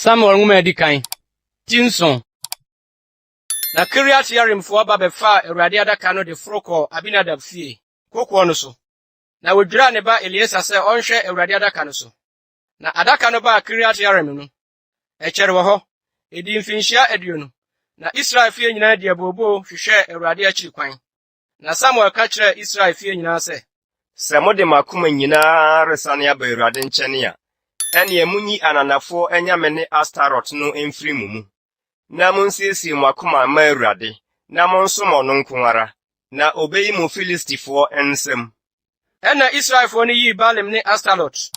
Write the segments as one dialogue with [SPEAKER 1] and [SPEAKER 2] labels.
[SPEAKER 1] Samuel nwoma a edi kan, ti nson. Na Kiriat-Yearimfoɔ ba bɛfaa Awurade adaka no de foro kɔɔ Abinadab fie, kokoɔ no so. Na wodwiraa ne ba Eleasa sɛ ɔnhwɛ Awurade adaka no so. Na adaka no baa Kiriat-Yearim no, ɛkyɛre wɔ hɔ, edii mfinhyia 20, na Israel fie nyinaa dii abooboo hwehwɛɛ Awurade akyiri kwan. Na Samuel ka kyerɛɛ Israel fie nyinaa sɛ,
[SPEAKER 2] Sɛ mode mo akoma nyinaa resane aba Awurade nkyɛn a, ɛnneɛ munyi ananafoɔ anyame ne Astarot no mfiri mo mu, na munsiesie mo akoma mma Awurade, na monsom ɔno nko ara, na obeyi mo Filistifoɔ nsam.
[SPEAKER 1] Ɛnna Israelfoɔ no yii Baalim ne Astarot,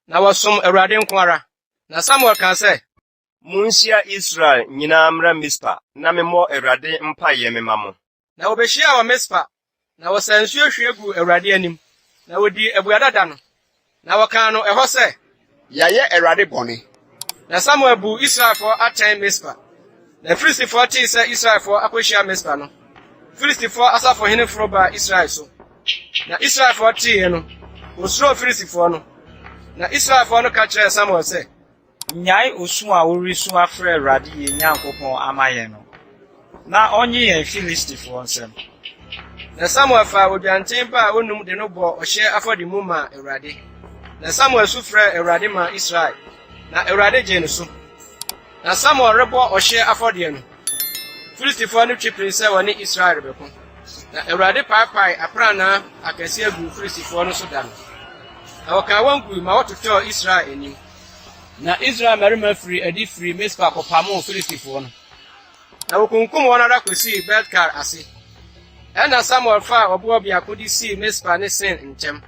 [SPEAKER 1] na wɔsom Awurade nko ara. Na Samuel kaa sɛ,
[SPEAKER 2] Munhyia Israel nyinaa mmra Mispa na memmɔ Awurade mpaeɛ memma mo.
[SPEAKER 1] Na wɔbehyiaa wɔ Mispa, na wɔsaa nsuo hwie guu Awurade anim, na wɔdii abuada da no. Na wɔkaa no ɛhɔ sɛ.
[SPEAKER 3] Yɛayɛ Awurade bɔne.
[SPEAKER 1] Na Samuel buu Israelfoɔ atɛn Mispa. Na Filistifoɔ tee sɛ Israelfoɔ akɔhyia Mispa no, Filistifoɔ asafohene foro baa Israel so. Na Israelfoɔ teeɛ no, wɔsuroo Filistifoɔ no. Na Israelfoɔ no ka kyerɛɛ Samuel sɛ,
[SPEAKER 4] Nnyae osu a woresu afrɛ Awurade yɛn Nyankopɔn ama yɛn no, na ɔnnye yɛn Filistifoɔ nsam.
[SPEAKER 1] Na Samuel faa odwanten ba a onum de no bɔɔ ɔhyeɛ afɔde mu maa Awurade. Na Samuel su frɛɛ Awurade maa Israel, na Awurade gyee no so. Na Samuel rebɔ ɔhyeɛ afɔdeɛ no, Filistifoɔ no twe pinii sɛ wɔne Israel rebɛko. Na Awurade paepaee aprannaa akɛseɛ guu Filistifoɔ no so da no, na wɔkaa wɔn gui ma wɔtotɔɔ Israel anim. Na Israel mmarima firii adi firii Mispa kɔpamoo Filistifoɔ no, na wɔkunkum wɔn ara kɔsii Bet-Kar ase. Ɛnna Samuel faa ɔboɔ biako de sii Mispa ne Sen ntam,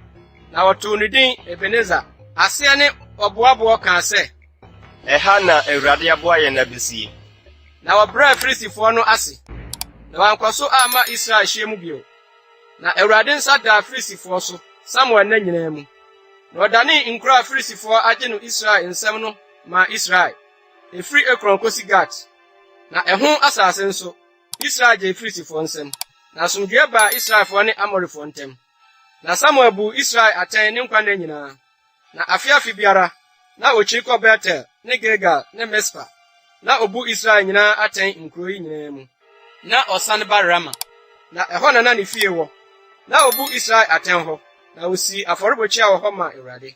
[SPEAKER 1] na ɔtoo no din Ebeneser, aseɛ ne Ɔboaboɔ kaa sɛ,
[SPEAKER 2] Ɛha na Awurade aboa yɛn abesie.
[SPEAKER 1] Na wɔbrɛɛ Filistifoɔ no ase, na wɔankɔ so amma Israel hyeɛ mu bio. Na Awurade nsa daa Filistifoɔ so Samuel nna nyinaa mu. Na ɔdanee nkuro a Filistifoɔ agye no Israel nsam no maa Israel, ɛfiri Ekron kɔsi Gat. Na ɛho asase nso, Israel gyee Filistifoɔ nsam. Na asomdwoeɛ baa Israelfoɔ ne Amorifoɔ ntam. Na Samuel buu Israel atɛn ne nkwa nna nyinaa. Na afe afe biara, na okyiri kɔ Betel ne Gilgal ne Mispa, na obu Israel nyinaa atɛn nkurow yi nyinaa mu. Na ɔsan ba Rama, na ɛhɔ na na ne fie wɔ. Na obu Israel atɛn hɔ, na osii afɔrebukyia wɔ hɔ maa Awurade.